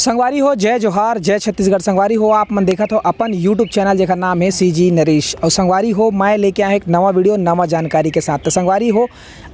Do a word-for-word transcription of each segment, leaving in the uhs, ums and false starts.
संगवारी हो, जय जोहार, जय छत्तीसगढ़। संगवारी हो, आप मन देखत हो अपन YouTube चैनल, जेकर नाम है सीजी नरेश। और संगवारी हो, मैं लेके आया एक नवा वीडियो, नवा जानकारी के साथ। तो संगवारी हो,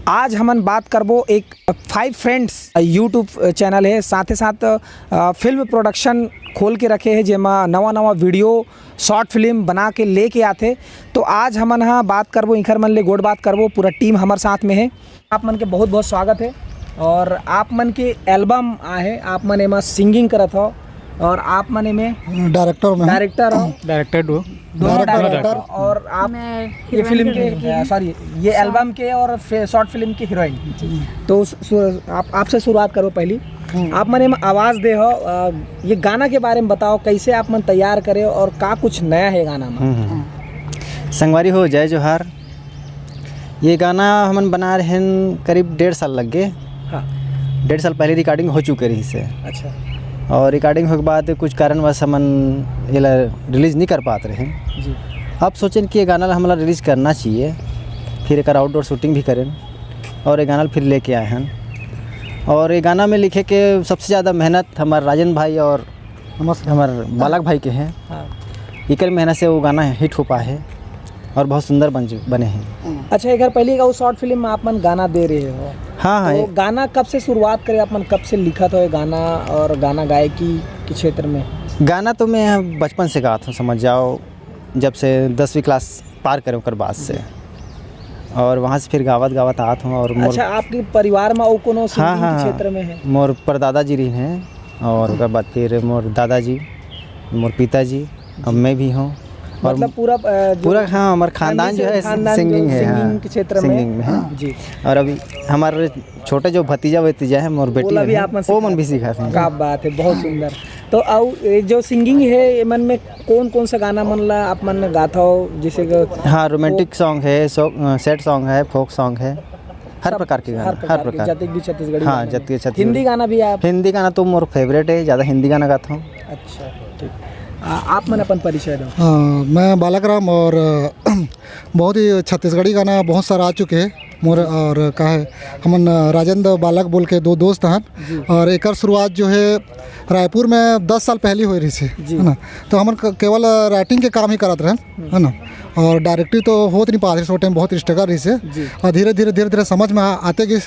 आज हमन बात करबो एक फाइव फ्रेंड्स YouTube चैनल है, साथे साथ अ, फिल्म प्रोडक्शन खोल के रखे है, जेमा नवा नवा वीडियो, शॉर्ट फिल्म बना के लेके आथे। तो आज हमन हा बात करबो, इंखर मन ले गोठ बात करबो, पूरा टीम हमर साथ में है। आप मन के बहुत बहुत स्वागत है। और आप मन के एल्बम आ है, आप मन एमा सिंगिंग करत हो और आप मन एमे डायरेक्टर में हूँ। डायरेक्टर हो। डायरेक्टर हो। दोनों डायरेक्टर। डायरेक्टर हो और आप मैं ये हीरोइन फिल्म के के, हीरोइन। सॉरी, ये शॉर्ट। एल्बम के और फि-, शॉर्ट फिल्म के हीरोइन। तो सु-, सु-, आप, आपसे शुरुआत करो पहली। हम्म। आप मन एमा आवाज़ दे हो, अ, ये गाना के बारे में बताओ, कैसे आप मन तैयार करे हो और का कुछ नया है गाना में? हम्म, हम्म। संगवारी हो, जय जोहार। ये गाना हमन बना रहे हैं करीब डेढ़ साल लग गए। हाँ। डेढ़ साल पहले रिकॉर्डिंग हो चुके रही से। अच्छा। और रिकॉर्डिंग होए के बाद कुछ कारणवश हमन एला रिलीज नहीं कर पात रहे। जी। अब सोचेन कि ये गाना ला हमला रिलीज करना चाहिए, फिर एक आउटडोर शूटिंग भी करें और ये गाना ला फिर लेके आए हैं। और ये गाना में लिखे के सबसे ज़्यादा मेहनत हमारे राजन भाई और नमस्कार। हमारे बालक भाई के हैं। हाँ। इकर मेहनत से वो गाना हिट हो पाए है और बहुत सुंदर बन चु-, बने हैं। अच्छा, एक बार पहले का वो शॉर्ट फिल्म में आप मन गाना दे रहे हो, हाँ, हाँ, तो ये गाना कब से शुरुआत करे, आप मन कब से लिखत हो ये गाना और गाना गायकी के क्षेत्र में? गाना तो मैं बचपन से गात हूँ, समझ जाओ, जब से दसवीं क्लास पार करें ओकर बाद से, और वहाँ से फिर गावत गावत आत हूँ। और मोर अच्छा, आपके परिवार में और कोनो हाँ, सिंगिंग के हाँ, क्षेत्र में है? मोर परदादा जी रही हैं, और ओकर बाद फिर मोर दादाजी, मोर पिताजी, और मैं भी हूँ। और मतलब पूरा, अ, जो पूरा, हाँ, हमारे खानदान फैमिली जो से है, खानदान सिंगिंग जो है, हाँ, सिंगिंग के क्षेत्र में। सिंगिंग में है। जी। और अभी हमारे छोटे जो भतीजा वतीजा है, मोर बेटी ओला भी है, आप मन वो सिखा मन भी सिखा थे। क्या बात है, बहुत सुंदर। तो अउ ये जो सिंगिंग है, ये मन में कौन कौन सा गाना मन ला आप मन गाथा हो, जैसे कि हाँ, रोमांटिक सॉन्ग है, सो-, अ, सैड सॉन्ग है, फोक सॉन्ग है, हर सब, प्रकार के गाना, हर प्रकार हर के, प्रकार। जतिक भी छत्तीसगढ़ी हाँ, गाना जतिक में। छत्तीसगढ़ी। हिंदी गाना भी आप हिंदी गाना तो मोर फेवरेट है, ज़्यादा हिंदी गाना गाता हूँ। अच्छा, ठीक। आ, आप मन अपन परिचय दो। हाँ, मैं बालक राम और, अ, बहुत ही छत्तीसगढ़ी गाना बहुत सारा आ चुके हैं मोर, और का है, हमन राजेंद्र बालक बोल के दो दोस्त हैं। जी। और एकर शुरुआत जो है रायपुर में दस साल पहले हुए रही से, जी। है ना? तो हमन क-, केवल राइटिंग के काम ही करत रहे, हम्म। है ना? और डायरेक्टरी तो होत नहीं पात रही, उस टाइम बहुत स्ट्रगल रही से। जी। और धीरे धीरे, धीरे धीरे समझ में आ-, आते गई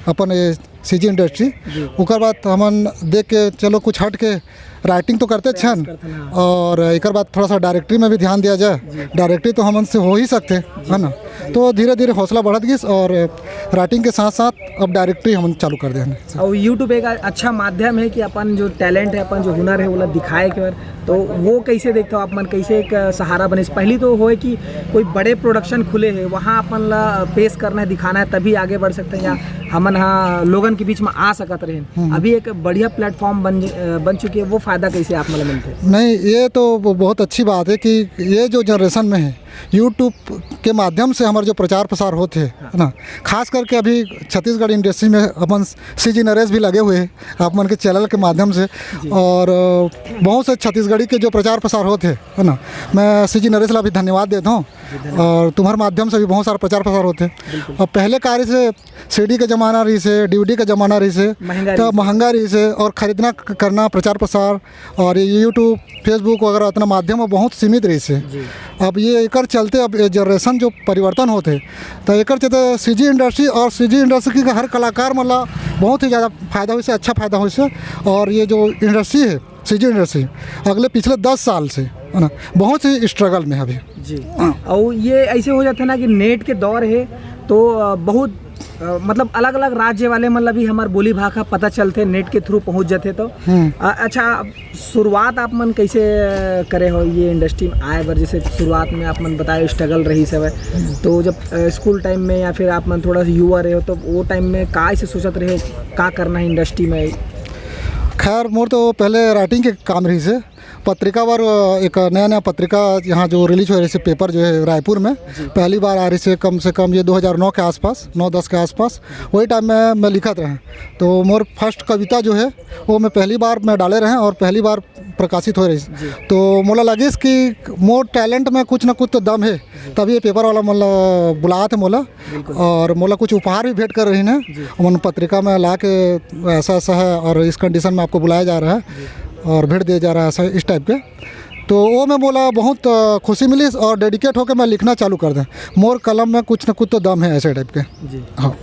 अपन ये सीजी इंडस्ट्री। जी। ओकर बाद हमन देख के चलो कुछ हट के राइटिंग तो करते प्रयास छन, करते हैं, हाँ। और एकर बाद थोड़ा सा डायरेक्टरी में भी ध्यान दिया जाए। जी। डायरेक्टरी तो हमन से हो ही सकते, जी। है ना? तो धीरे धीरे हौसला बढ़त गिस और राइटिंग के साथ साथ अब डायरेक्टरी हमन चालू कर दे हन। और YouTube एक अच्छा माध्यम है कि अपन जो टैलेंट है, अपन जो हुनर है, ओला दिखाए के बर। तो वो कैसे देखते हो आप मन, कैसे एक सहारा बने? पहली तो होए कि कोई बड़े प्रोडक्शन खुले है, वहाँ अपन ला पेश करना है, दिखाना है, तभी आगे बढ़ सकते हैं या हमन हा लोगन के बीच में आ सकत रहे। हम्म। अभी एक बढ़िया प्लेटफॉर्म बन, अ, बन चुकी है, वो फायदा कैसे आप मन ला मिलते? नहीं, ये तो ब-, बहुत अच्छी बात है कि ये जो जनरेशन में है, YouTube के माध्यम से हमारे जो प्रचार प्रसार होते हैं, हाँ। है ना, खास करके अभी छत्तीसगढ़ इंडस्ट्री में अपन सीजी नरेश भी लगे हुए हैं आप मन के चैनल के माध्यम से, जी। और, अ, बहुत से छत्तीसगढ़ी के जो प्रचार प्रसार होते हैं, है ना, मैं सीजी नरेश ला भी धन्यवाद देता हूँ। जी, धन्यवाद। और तुम्हारे माध्यम से भी बहुत सारा प्रचार प्रसार होते हैं। बिल्कुल। और पहले कार्य से सीडी के जमाना रही से, डीवीडी के जमाना रही से, महंगा तो रही से। महंगा रही से, और खरीदना क-, करना, प्रचार प्रसार और ये YouTube, Facebook वगैरह इतना माध्यम बहुत सीमित रही से। जी। अब ये एकर चलते अब ये जनरेशन जो परिवर्तन होते, तो एकर चलते सीजी इंडस्ट्री और सीजी इंडस्ट्री के हर कलाकार मतलब बहुत ही ज़्यादा फायदा होइसे, अच्छा फायदा होइसे। और ये जो इंडस्ट्री है, सीजी इंडस्ट्री अगले पिछले दस साल से, है ना, बहुत ही स्ट्रगल में है अभी। जी। हाँ। और ये ऐसे हो जाता है ना कि नेट के दौर है, तो, अ, बहुत, अ, मतलब अलग-अलग राज्य वाले मन ला भी हमार बोली भाखा पता चलते, नेट के थ्रू पहुँच जाते। तो, हम्म। अ, अच्छा, शुरुआत आप मन कैसे, अ, करे हो ये इंडस्ट्री में आए बर? जैसे शुरुआत में आप मन बताए स्ट्रगल रही सब है, हम्म। तो जब, अ, स्कूल टाइम में या फिर आप मन थोड़ा सा युवा रहे हो, तो वो टाइम में का ऐसे सोचत रहे हो, का करना है इंडस्ट्री में? खैर, मोर तो पहले राइटिंग के काम रही से, पत्रिका बर, अ, एक नया नया पत्रिका यहाँ जो रिलीज हो रही से, पेपर जो है रायपुर में, जी। पहली बार आ रही से, कम से कम ये दो हज़ार नौ के आसपास, नौ दस के आसपास, वही टाइम में मैं लिखत रहे। तो मोर फर्स्ट कविता जो है, वो मैं पहली बार मैं डाले रहे और पहली बार प्रकाशित हो रही। जी। तो मोला लगिस कि मोर टैलेंट में कुछ ना कुछ तो दम है, जी। तभी ये पेपर वाला मोला बुलात है मोला। बिल्कुल। और मोला कुछ उपहार भी भेंट कर रही ने, जी। उन पत्रिका में ला के ऐसा ऐसा है और इस कंडीशन में आपको बुलाया जा रहा है। जी। और भेंट दिए जा रहा है, ऐसा इस टाइप के। तो वो में मोला बहुत खुशी मिलिस और डेडिकेट होकर मैं लिखना चालू कर दें। मोर कलम में कुछ न कुछ तो दम है, ऐसे टाइप के। जी। हाँ।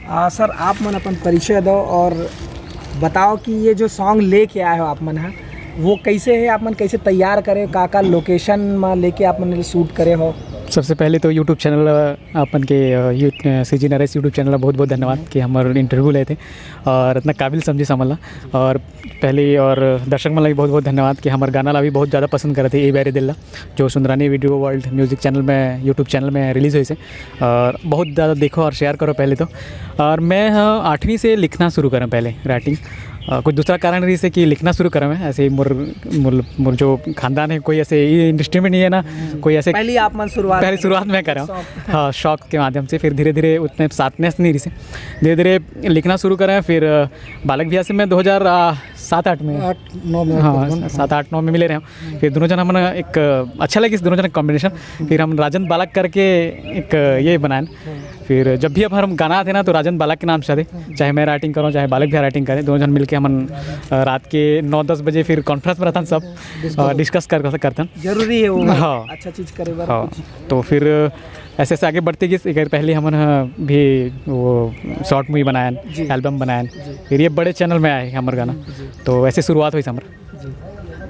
आ, सर, आप मन अपन परिचय दो और बताओ कि ये जो सॉन्ग लेके आए हो आप मन ह, वो कैसे है, आप मन कैसे तैयार करे, का का लोकेशन में लेके आप मन शूट करे हो? सबसे पहले तो यूट्यूब चैनल, अपन के सी जी नरेश यूट्यूब चैनल ला बहुत बहुत धन्यवाद कि हमर इंटरव्यू लेते और इतना काबिल समझे समझ ला। और पहले और दर्शक मन ला भी बहुत बहुत धन्यवाद कि हमर गाना ला भी बहुत ज़्यादा पसंद करते ए बैरी दिल ला, जो Sundarani video world music channel में, यूट्यूब चैनल में रिलीज होइस हे। और बहुत ज़्यादा देखो और शेयर करो पहले तो। और मैं ह आठवीं से लिखना शुरू करें पहले राइटिंग। कुछ दूसरा कारण रहिस हे कि लिखना शुरू करें मैं, ऐसे ही मोर मोर मोर जो खानदान है, कोई ऐसे ये इंडस्ट्री में नहीं है ना, कोई ऐसे पहली आप मन शुरुआत पहले शुरुआत मैं करें। हाँ, शौक के माध्यम से, फिर धीरे धीरे उतने साथ में नहीं रहिस हे, धीरे धीरे लिखना शुरू करें। फिर अ, बालक भैया से मैं दो हज़ार सात आठ में, आठ नौ में हाँ, तकरीबन। सात आठ नौ में मिले रहे हम। फिर दोनों जन हमन एक अ, अच्छा लगिस दोनों जन कॉम्बिनेशन। फिर हम राजन बालक करके एक अ, ये बनाए। फिर जब भी अब हम गाना आते ना, तो राजन बालक के नाम से आते, चाहे मैं राइटिंग करूँ, चाहे बालक भी राइटिंग करें, दोनों जन मिलके हमन अ, रात के नौ दस बजे फिर कॉन्फ्रेंस में रहतन सब, डिस्कस कर करतन। जरूरी है वो। हाँ। अच्छा चीज करे बर हाँ, कुछ। तो फिर ऐसे ऐसे आगे बढ़ते गए। एक पहले हमन ह भी वो शॉर्ट मूवी बनायन, जी। एल्बम बनायन, फिर ये बड़े चैनल में आए हमर गाना। तो ऐसे शुरुआत हुई हमर।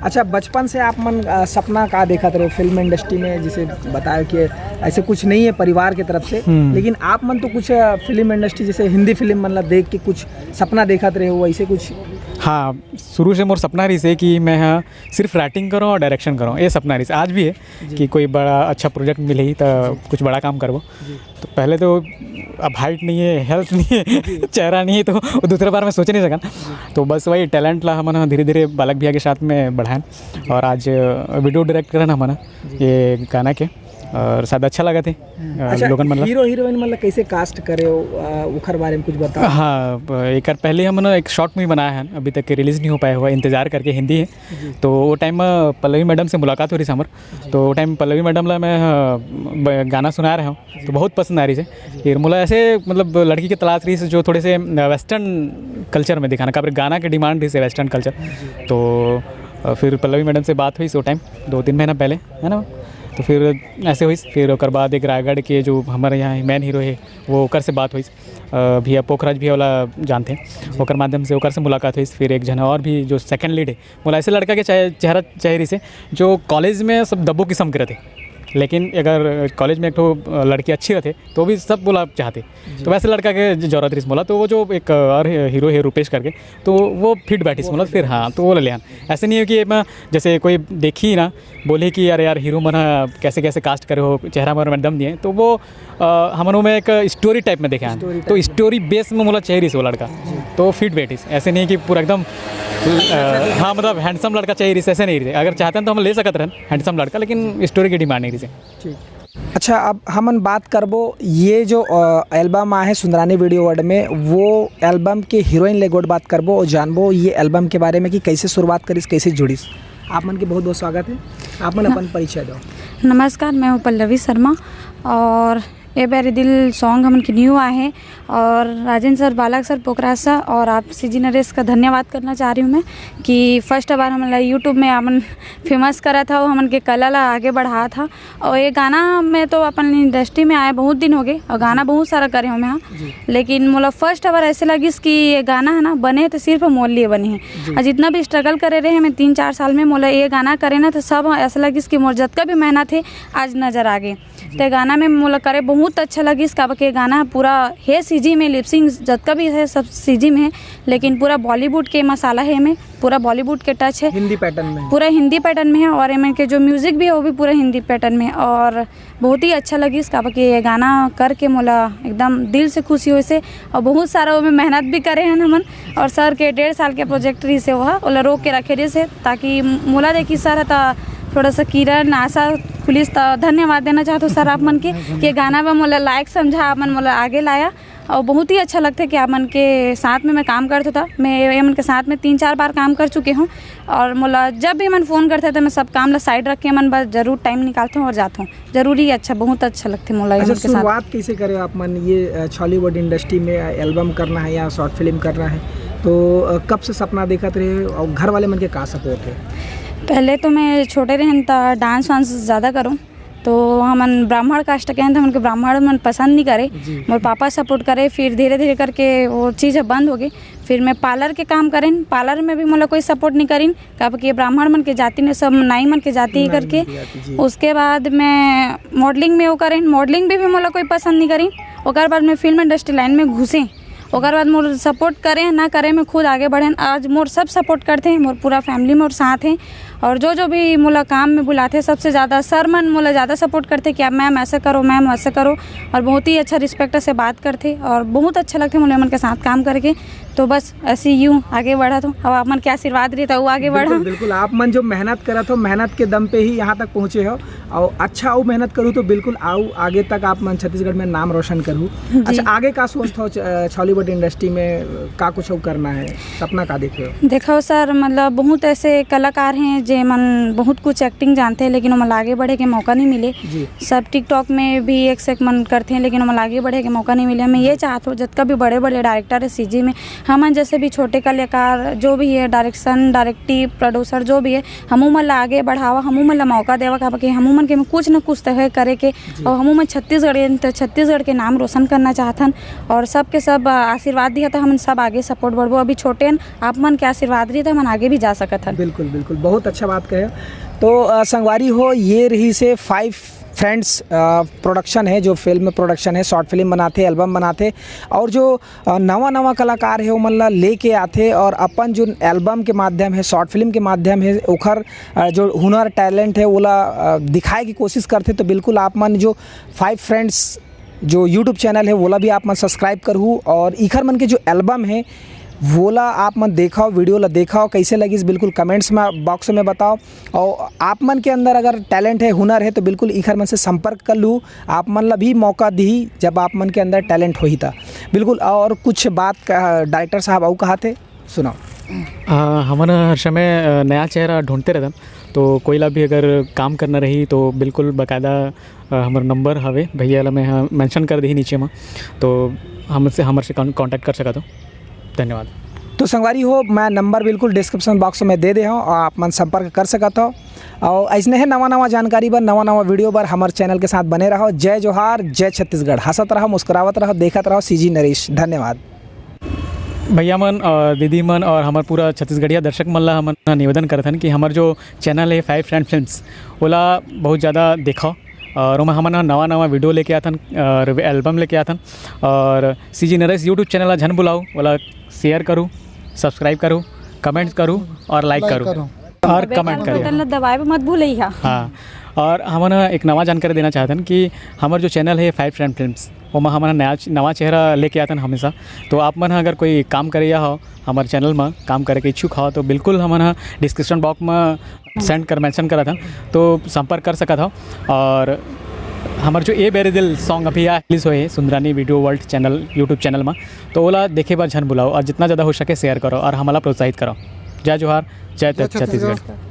अच्छा, बचपन से आप मन अ, सपना का देखत रहे हो फिल्म इंडस्ट्री में? जैसे बताया कि ऐसे कुछ नहीं है परिवार की तरफ से, हम्म। लेकिन आप मन तो कुछ अ, फिल्म इंडस्ट्री, जैसे हिंदी फिल्म मन ला देख के कुछ सपना देखत रहे हो, ऐसे कुछ? हाँ, शुरू से मोर सपना रहिस हे कि मैं ह सिर्फ राइटिंग करूँ और डायरेक्शन करूँ, ये सपना रहिस हे, आज भी है कि कोई बड़ा अच्छा प्रोजेक्ट मिले तो कुछ बड़ा काम करबो। तो पहले तो अब हाइट नहीं है, हेल्थ नहीं है, चेहरा नहीं है, तो वो दूसरे बार में सोच नहीं सकन। तो बस वही टैलेंट ला हमन धीरे धीरे बालक भैया के साथ में बढ़ाएन और आज वीडियो डायरेक्ट करन हमन ये गाना के, और शायद अच्छा लगत हे अ, अच्छा, लोगन मन ला। हीरो हीरोइन मन ला कैसे कास्ट करे हो, अ, उखर बारे में कुछ बताओ। हाँ, ब- एक बार पहले हमन एक शॉर्ट मूवी बनाया है, अभी तक रिलीज नहीं हो पाया हुआ, इंतजार करके, हिंदी है। तो वो टाइम में पल्लवी मैडम से मुलाकात हो रही हमर। तो वो टाइम पल्लवी मैडम ला मैं अ, ब- गाना सुना रहे हूँ, तो बहुत पसंद आ रही है। फिर मोला ऐसे मतलब लड़की के तलाश रही जो थोड़े से वेस्टर्न कल्चर में दिखाना, काबर गाना के डिमांड रही वेस्टर्न कल्चर। तो अ, फिर पल्लवी मैडम से बात हुई उस टाइम, दो तीन महीना पहले, है ना। तो फिर ऐसे हुई, फिर ओकर बाद एक रायगढ़ के जो हमारे यहाँ मेन हीरो है, वो ओकर से बात हुई। अ, भैया पोखराज भैया वाला जानते हैं, ओकर माध्यम से ओकर से मुलाकात हुई। फिर एक जना और भी जो सेकंड लीड है, मोला ऐसे लड़का के चाहे चेहरा चाहे रही से जो कॉलेज में सब दबो किस्म के रहते, लेकिन अगर कॉलेज में एक ठो अ, लड़की अच्छी रहते तो भी सब बोला चाहते। तो वैसे लड़का के ज- जरूरत रही मोला, तो वो जो एक अ, और हीरो है रूपेश करके, तो वो फिट बैठिस मोला। फिर हाँ, तो वो ले लिया। ऐसे नहीं है कि मैं जैसे कोई देखी ना बोले कि यार यार हीरो मन ह कैसे कैसे कास्ट करे हो, चेहरा मन में दम दिए, तो वो अ, हमन में एक स्टोरी टाइप में देखे हैं। तो स्टोरी बेस में मोला चाहिए रही वो लड़का, तो फिट बैठिस। ऐसे नहीं कि पूरा एकदम अ, हाँ, मतलब हैंडसम लड़का चाहिए रही, ऐसे नहीं रही। अगर चाहते हैं तो हम ले सकते रहन हैंडसम लड़का, लेकिन स्टोरी की डिमांड नहीं रही। अच्छा, अब हमन बात करबो ये जो अ, एल्बम आए है सुंदरानी वीडियो वर्ल्ड में, वो एल्बम के हीरोइन ले गोठ बात करबो और जानबो ये एल्बम के बारे में कि कैसे शुरुआत करिस, कैसे जुड़िस। आप मन के बहुत बहुत स्वागत है। आप मन अपन परिचय दो। नमस्कार, मैं हूँ पल्लवी शर्मा और ये बैरी दिल सॉन्ग हमन के न्यू आए हैं और राजेंद्र सर, बालक सर, पोखराज सर और आप सीजी नरेश का धन्यवाद करना चाह रही हूँ मैं कि फर्स्ट बार हमन ला यूट्यूब में हमन फेमस करा था, वो हमन के कला ला आगे बढ़ा था। और ये गाना में तो अपन इंडस्ट्री में आए बहुत दिन हो गए और गाना बहुत सारा करे हूँ मैं, हाँ। लेकिन मोला फर्स्ट बार ऐसे लगिस कि ये गाना है ना बने तो सिर्फ मोर लिए बने हैं। और जितना भी स्ट्रगल करे रहे मैं तीन चार साल में, मोला ये गाना करे ना तो सब ऐसा लगिस कि मोर जतका भी मेहनत है आज नजर आ गए। तो ये गाना में मोला करे बहुत अच्छा लगिस, काबर के गाना पूरा हे सीजी में, लिपसिंग जतका भी है सब सीजी में है, लेकिन पूरा बॉलीवुड के मसाला है में, पूरा बॉलीवुड के टच है। हिंदी पैटर्न में। पूरा हिंदी पैटर्न में है और एमन के जो म्यूजिक भी है वो भी पूरा हिंदी पैटर्न में है। और बहुत ही अच्छा लगिस, काबर के ये गाना करके मोला एकदम दिल से खुशी होइस हे। और बहुत सारा ओमे मेहनत भी करे हैं हमन। और सर के डेढ़ साल के प्रोजेक्ट रहिस हे, वह ओला रोक के रखे रहिस हे, ताकि मोला देखी सर ह त थोड़ा सा किरण आशा खुलिस। त धन्यवाद देना चाहत हूँ सर आप मन के कि ये गाना में मोला लायक समझा, आप मन मोला आगे लाया। और बहुत ही अच्छा लगता है कि आप मन के साथ में मैं काम करता था। मैं ये मन के साथ में तीन चार बार काम कर चुके हूँ और मोला जब भी मन फ़ोन करते तो मैं सब काम ला साइड रख के मन बस जरूर टाइम निकालता हूँ और जाता हूँ। जरूरी अच्छा, बहुत अच्छा लगते मोला ये अच्छा, मन के साथ। शुरुआत कैसे करे आप मन ये अ, छॉलीवुड इंडस्ट्री में एल्बम करना है या शॉर्ट फिल्म करना है, तो अ, कब से सपना देखत रहे और घर वाले मन के का सपोर्ट है? पहले तो मैं छोटे रहन त डांस वांस ज़्यादा करूँ, तो हमन ब्राह्मण कास्ट के हैं, तो हमन के ब्राह्मण मन पसंद नहीं करे। जी। मोर पापा सपोर्ट करे, फिर धीरे धीरे करके वो चीज़ ह बंद हो गई। फिर मैं पार्लर के काम करें, पार्लर में भी मोला कोई सपोर्ट नहीं करिन, काबर कि ये ब्राह्मण मन के जाति ने, सब नाई मन के जाति ही नाई करके। मन के जाति, जी। उसके बाद मैं मॉडलिंग में वो करें, मॉडलिंग भी, भी मोला कोई पसंद नहीं करिन। ओकर बाद मैं फिल्म इंडस्ट्री लाइन में घुसे, ओकर बाद मोर सपोर्ट करे ना करे, मैं खुद आगे बढ़ेन। आज मोर सब सपोर्ट करते हैं, मोर पूरा फैमिली मोर साथ है। और जो जो भी मोला काम में बुलाते, सबसे ज़्यादा सर मन मोला ज़्यादा सपोर्ट करते कि आप मैम ऐसे करो, मैम वैसे करो, और बहुत ही अच्छा रिस्पेक्ट से बात करते और बहुत अच्छा लगते मोला मन के साथ काम करके। तो बस ऐसे ही यूँ आगे बढ़त हूँ। अब आप मन के आशीर्वाद रही तो आगे बढ़ा। बिल्कुल, बिल्कुल। आप मन जो मेहनत करत हो, मेहनत के दम पे ही यहाँ तक पहुँचे हो, और अच्छा अउ मेहनत करू तो बिल्कुल आऊ आगे तक आप मन छत्तीसगढ़ में नाम रोशन करू। जी। अच्छा, आगे का सोचत हो छ-, छॉलीवुड इंडस्ट्री में का कुछ अउ करना है, सपना का देखे हो? देखो सर, मतलब बहुत ऐसे कलाकार हैं जे मन बहुत कुछ एक्टिंग जानते हैं, लेकिन ओमन ला आगे बढ़े के मौका नहीं मिले। जी। सब टिकटॉक में भी एक से एक मन करते हैं, लेकिन ओमन ला आगे बढ़े के मौका नहीं मिले। मैं ये चाहत हूँ, जितना भी बड़े बड़े डायरेक्टर है सीजी में, हमन जैसे भी छोटे कलाकार जो भी है, डायरेक्शन, डायरेक्टिव, प्रोड्यूसर जो भी है, हमू मन ला आगे बढ़ावा, हमू मन ला मौका देवा, काबर कि हमू मन के में कुछ न कुछ तो है करे के। जी। और हमू मन छत्तीसगढ़, तो छत्तीसगढ़ के नाम रोशन करना चाहथन। और सबके सब आशीर्वाद दिया तो हमन सब आगे सपोर्ट बढ़बो। अभी छोटे हन, आप मन के आशीर्वाद रही तो हमन आगे भी जा सकत हन। बिल्कुल, बिल्कुल, बहुत अच्छा बात कहे। तो अ, संगवारी हो, ये रही से फाइव फ्रेंड्स प्रोडक्शन है, जो फिल्म प्रोडक्शन है, शॉर्ट फिल्म बनाते, एल्बम बनाते, और जो अ, नवा नवा कलाकार है, ओमन ला लेके आथे और अपन जो एल्बम के माध्यम है, शॉर्ट फिल्म के माध्यम है, ओखर अ, जो हुनर, टैलेंट है, ओला अ, दिखाए की कोशिश करथे। तो बिल्कुल आप मन जो फाइव फ्रेंड्स जो यूट्यूब चैनल है, वोला भी आप मन सब्सक्राइब करहू, और इखर मन के जो एल्बम है, वोला आप मन देखाओ, वीडियो ला देखाओ, कैसे लगिस बिल्कुल कमेंट्स में, बॉक्स में बताओ। और आप मन के अंदर अगर टैलेंट है, हुनर है, तो बिल्कुल इखर मन से संपर्क कर लू, आप मन ला भी मौका दिही जब आप मन के अंदर टैलेंट होही ता। बिल्कुल, और कुछ बात का डायरेक्टर साहब अउ कहाथे, सुनाओ। अ, हमन हर समय, अ, नया चेहरा ढूंढते रहथन, तो कोई ला भी अगर काम करना रही तो बिल्कुल बाकायदा, अ, हमर नंबर हवे भैया ला, मैं ह-, मेंशन कर देही नीचे में, तो हमसे, हमर से कॉन-, कॉन्टैक्ट कर सकत हो। धन्यवाद। तो संगवारी हो, मैं नंबर बिल्कुल डिस्क्रिप्शन बॉक्स में दे दे हूँ और आप मन संपर्क कर सकत हो। और ऐसने है नवा नवा जानकारी बर, नवा नवा वीडियो बर हमर चैनल के साथ बने रहो। जय जोहार, जय छत्तीसगढ़। हंसत रहो, मुस्कुरावत रहो, देखत रहो सीजी नरेश। धन्यवाद। भैया मन, अ, दीदी मन और हमर पूरा छत्तीसगढ़िया दर्शक मन ला हमन निवेदन करथन कि हमर जो चैनल है फाइव फ्रेंड फिल्म्स, ओला बहुत ज़्यादा देखो और ओमा हमन ह नवा नवा वीडियो लेके आथन और एल्बम लेके आथन। और सीजी नरेश यूट्यूब चैनल ला झन बुलाओ, ओला शेयर करू, सब्सक्राइब करू, कमेंट्स करू और लाइक लाइक करू करू। और बेल कमेंट करू। बटन ला दबाए बर मत भूलइहा। हाँ, और हमन ह एक नवा जानकारी देना चाहथन कि हमर जो चैनल है फाइव फ्रेंड फिल्म्स, ओमा हमन ह नया, नवा चेहरा लेके आथन हमेशा। तो आप मन ह अगर कोई काम करइया हो, हमर चैनल म काम करे के इच्छुक हो, तो बिल्कुल हमन ह डिस्क्रिप्शन बॉक्स म सेंड कर, मेंशन करत हन, तो संपर्क कर सकत हो। और हमर जो ए बेरे दिल सॉन्ग अभी आ रिलीज होए हे Sundarani video world channel, YouTube channel म, तो ओला देखे बर झन बुलाओ और जितना ज़्यादा हो सके शेयर करो और हमला प्रोत्साहित करो। जय जोहार, जय जय छत्तीसगढ़। छत्तीसगढ़।